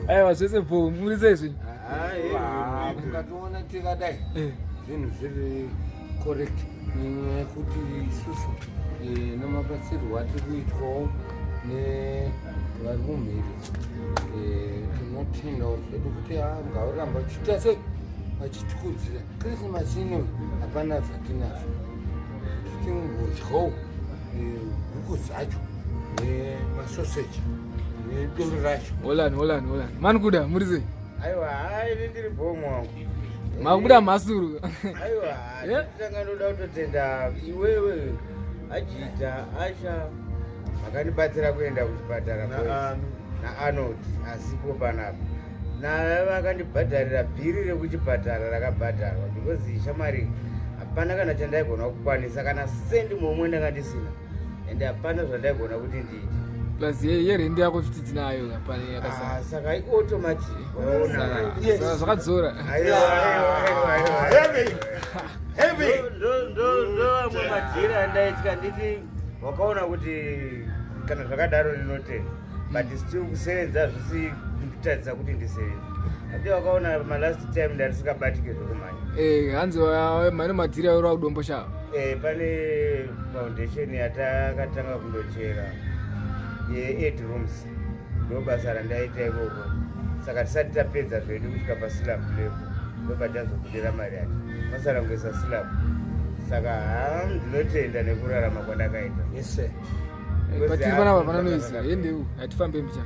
Aiwa, zvese bho. Muri sei zvinhu? Mukationa tikadai, zvinhu zviri correct nenyaya yekuti isusu nemabatsirwo atiri kuitwawo nevari kumhiri, tinotendawo zvedu kuti ngauramba vachiita sei, vachitikurudzira. Krisimasi ino hapana zvatinazvo kuti tingodyawo huku dzacho nemasoseji nedoro racho. Holani, holani, holani. Mani kuda, muri sei? Aiwa, hai, ini ndiri bhomu wangu. Makubuda mhasuru. Aiwa. Tanga ndoda kutotenda iwewe, Ajita Asha, vakandibatsira kuenda kuchipatara naAnod asipo panapa, naye vakandibhadharira bhiri rekuchipatara rakabhadharwa, because shamari hapana kana chandaigona kukwanisa, kana sendi momwe ndanga ndisina, ende hapana zvandaigona kuti ndiite. Plus yerendi yako futi dzinayo pane yakasara. Ah, saka iautomatic. Saka zvakadzora. Ndo vamwe madhiri andaitya nditi wakaona kuti kana zvakadaro ndinotenda, but still kusevenza zvisi kunditadzisa kuti ndisevenze. Ati wakaona malast time ndarisingabatike zvekumhanya. Hanzi mane madhiri ayo rakudombo shava. Pane foundation yatakatanga kundochera ye8 rooms, ndo basa randaita ikoko. Saka tisati tapedza zvedu kusvika paslab level, ndo patazobudira mari yacho, masara kungoisa slab. Saka ha, ndinotenda nekurarama kwandakaita. Yes sir. Patiri panapa pana noise, hendeu, hatifambe mbicha.